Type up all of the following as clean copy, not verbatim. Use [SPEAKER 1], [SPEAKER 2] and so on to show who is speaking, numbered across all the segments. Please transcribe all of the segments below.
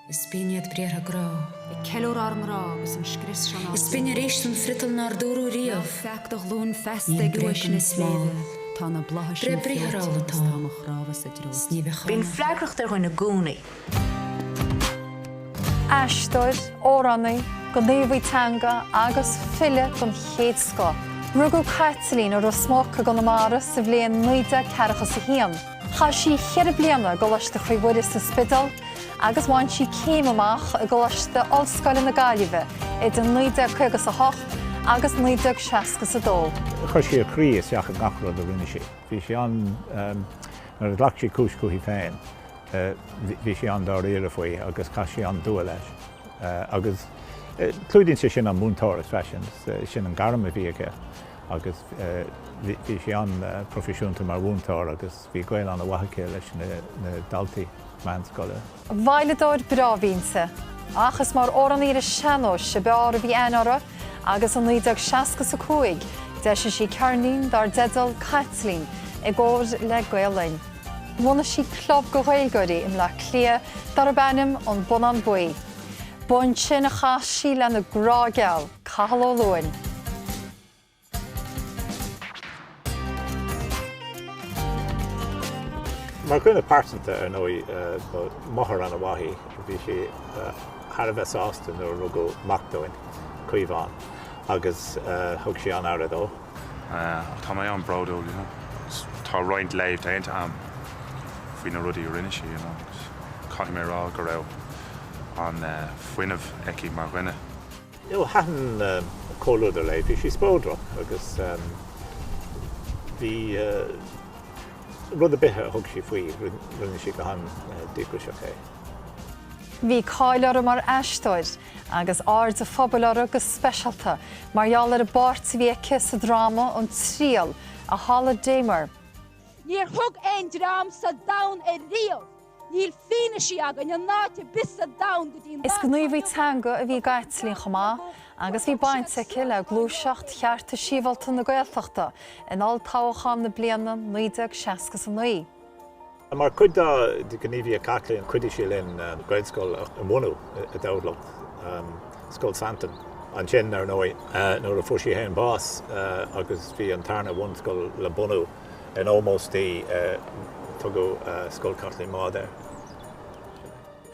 [SPEAKER 1] Is binn iad briathra grá.
[SPEAKER 2] Ag ceiliúradh ár ngrá agus an scrios seo nár
[SPEAKER 1] Is binn arís an friotal nár dúradh
[SPEAKER 2] Ná
[SPEAKER 1] riamh.
[SPEAKER 2] feac do ghlúin feasta
[SPEAKER 1] Ní
[SPEAKER 2] ag
[SPEAKER 1] bréag
[SPEAKER 2] uaisne
[SPEAKER 1] an smál.
[SPEAKER 2] sléibhe, tá na blátha sin
[SPEAKER 1] Breith briathar
[SPEAKER 2] feoite
[SPEAKER 1] álainn
[SPEAKER 2] agus
[SPEAKER 1] atá
[SPEAKER 2] tá mo chnámha-sa
[SPEAKER 1] 's ní
[SPEAKER 2] dreoite.
[SPEAKER 1] bheadh
[SPEAKER 3] Bíonn
[SPEAKER 1] ann.
[SPEAKER 3] freagracht ar dhuine i gcónaí.
[SPEAKER 4] Aisteoir, amhránaí, gníomhaí teanga agus file den chéad scoth. Rugadh Caitlín i Ros Muc i gConamara sa bhliain 1941. Chaith sí cheithre bliana i gColáiste Chroí Mhuire sa Spidéal agus bhain sí céim amach i gColáiste Ollscoile na Gaillimhe idir 1958 agus 1962.
[SPEAKER 5] Chuir sí a croí isteach i ngach rud a rinne sí. Bhí sí an, nuair a ghlac sí cúis chuici féin, bhí sí an-dáiríre faoi agus chaith sí an-dua leis. Agus clúdaíonn sé sin an mhúinteoireacht freisin, sin an gairm a bhí aici. agus bhí sí an-proifisiúnta mar mhúinteoir agus bhí gaol an-mhaith aici leis na daltaí meánscoile.
[SPEAKER 4] Veidhleadóir breá a bhí inti, ach is mar amhránaí ar an sean-nós ab fhearr a bhí aithne uirthi agus i 1965 d'eisigh sí ceirnín dar dteideal Caitlín i gcomhar le Gael Linn. Bhunaigh sí club go Ghaeilgeoirí i mBleá Cliath darb ainm An Bonnán Buí. Ba ansin a chas sí lena grá geal, Cathal Ó Luain.
[SPEAKER 5] Mar dhuine pearsanta, ar ndóigh, ba mháthair an-mhaith í. Bhí sí thar a bheith sásta nuair a rugadh mac dúinn, Caomhán, agus thug sí an-aire dó.
[SPEAKER 6] Tá mé an-bhródúil, you know. Tá roinnt léamh déanta a'm faoi na rudaí a rinne sí, you know, agus caithfidh mé a rá go raibh an-fhuinneamh aici mar dhuine.
[SPEAKER 5] You know, thaitin comhluadar léi, bhí sí spleodrach agus bhí rud ar bith a thug sí faoi, rinne sí go han-díograiseach é.
[SPEAKER 4] Bhí cáil uirthi mar aisteoir agus aird an phobail uirthi go speisialta mar gheall ar an bpáirt a bhí aici sa dráma An Triail, A Holidamer.
[SPEAKER 7] Níor thug aon dream sa domhan ariamh Níl fianaisí againn in áit ar bith sa domhan go dtí an
[SPEAKER 4] Is
[SPEAKER 7] dáta
[SPEAKER 4] gníomhaí
[SPEAKER 7] inniu
[SPEAKER 4] teanga a bhí i gCaitlín chomh maith agus bhí baint aici le gluaiseacht chearta sibhialta na Gaeltachta in olltoghchán na bliana 1969.
[SPEAKER 5] Mar chuid dá gníomhaíocht Caitlín, chuidigh sí linn Gaelscoil a bhunú i dTamhlacht, Scoil Santain. Ansin, ar ndóigh, nuair a fuair sí féin bás agus bhí an tarna bhunscoil le bunú, In ómós di, tugadh Scoil Chaitlín Maude air.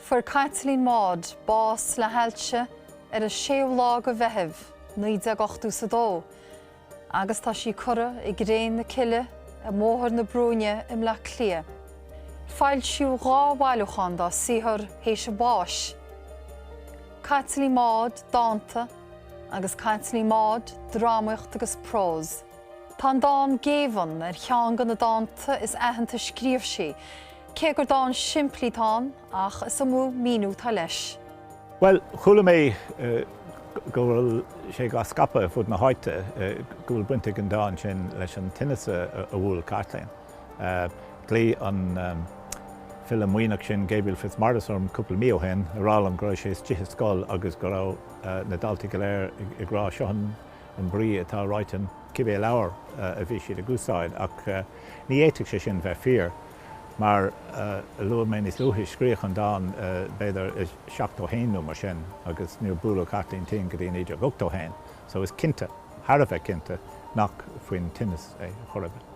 [SPEAKER 4] Fuair Caitlín Maude bás le hailse ar an 6ú lá de Mheitheamh, 1982 agus tá sí curtha i gcré na cille i mBóthar na Brúinne i mBleá Cliath. Foilsíodh 2 bhailiúchán dá saothar théis a báis, Caitlín Maude, Dánta agus Caitlín Maude, Drámaíocht agus Prós. Tá an dán Géibheann ar cheann de na dánta is aitheanta a scríobh sí, cé gur dán simplí atá ann, ach is iomaí míniú atá leis.
[SPEAKER 5] Bhuel, chuala mé go bhfuil sé á scaipeadh ar fud na háite go bhfuil baint ag an dán sin leis an tinneas a bhuail Caitlín. Ghlaoigh an file Muimhneach sin Gabriel Fitzmaurice orm cúpla mí ó shin ag rá liom go raibh sé istigh i scoil agus go raibh na daltaí go léir ag rá seo an an brí atá ráite in cibé leabhar a bhí siad ag úsáid, ach ní fhéadfadh sé sin bheith fíor, mar a luaigh mé níos luaithe, scríodh an dán b'fhéidir i 71 nó mar sin, agus níor buaileadh Caitlín tinn go dtí 1981, so is cinnte, thar a bheith cinnte, nach faoin tinneas é, chor ar bith.